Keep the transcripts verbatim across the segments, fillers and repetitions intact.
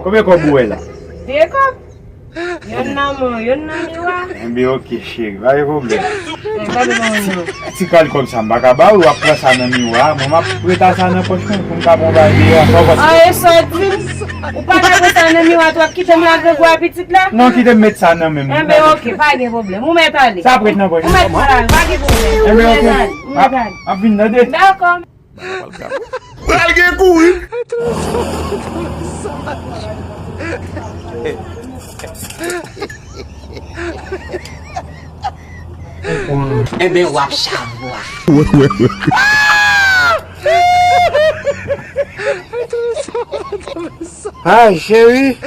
Konbyen kòb ou wè la? De kòb. Yonn nan men w, yonn nan miwa. Enben, oke, cheri, pa gen pwoblèm. Men, gade nan men w. Ti kal kòb sa, m pa ka ba ou, w ap pran sa nan miwa. Mwen, m ap reta sa nan pòch mwen pou m ka pran bagay deyò. Sa w panse? Ah, e sa w di m? Ou pa ka pran sa nan miwa, tou w ap kite m la, grangou a pitit la? Non, kite m met sa nan men m. Enben, oke, pa gen pwoblèm. Ou mèt ale. Sa ap ret nan pòch mwen. Ou mèt pran la, pa gen pwoblèm. Enben, oke. Ou mèt ale. M ap, m ap vin tande. Dakò. Pral gen kouri. Enben, w ap chavwa. Ay, cheri.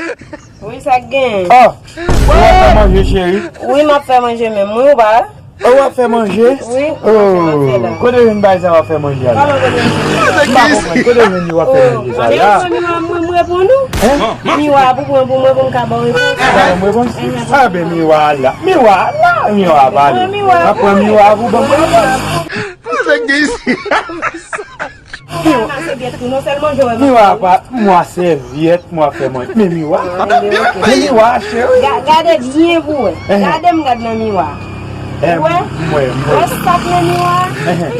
Wi, sa k gen? Oh, ou ap fè manje, cheri? Wi, m ap fè manje menm. Wi, ou pa? Oh, w ap fè manje? Wi, m ap fè manje la. Kote w jwenn bagay sa w ap fè manje a la? Kòman kote w jwenn? M pa konprann. Kote w jwenn li w ap fè manje sa la? Mwen, mwen, mwen reponn ou. Hein? Miwa pou pran pou mwen pou m ka ba w repons. Ou ka ban m repons? Ah, ben, miwa la. Miwa la. Miwa pa li. Mwen, miwa. M ap pran miwa pou ban m repons. Sa k gen isi? Ou pa ramasse guette tou, non, sèlman je wè. Miwa pa, mwa sèvyèt, mwa fè manje. Men miwa. Men miwa, cheri. Ga-, gade byen pou wè. Gade m gad nan miwa. Ou wè? M wè, m wè. Wè sa k nan miwa?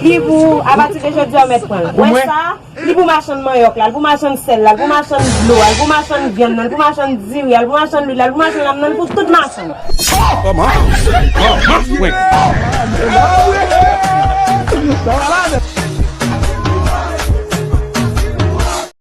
Li pou, apati de jodi a, w mèt pran l. Ou wè sa? Li pou machann manyòk la, li pou machann sèl la, li pou machann dlo a, li pou machann vyann nan, li pou machann diri a, li pou machann lwil la, li pou machann lam nan, li pou tout machann. Kòman? Kòman? Mwen.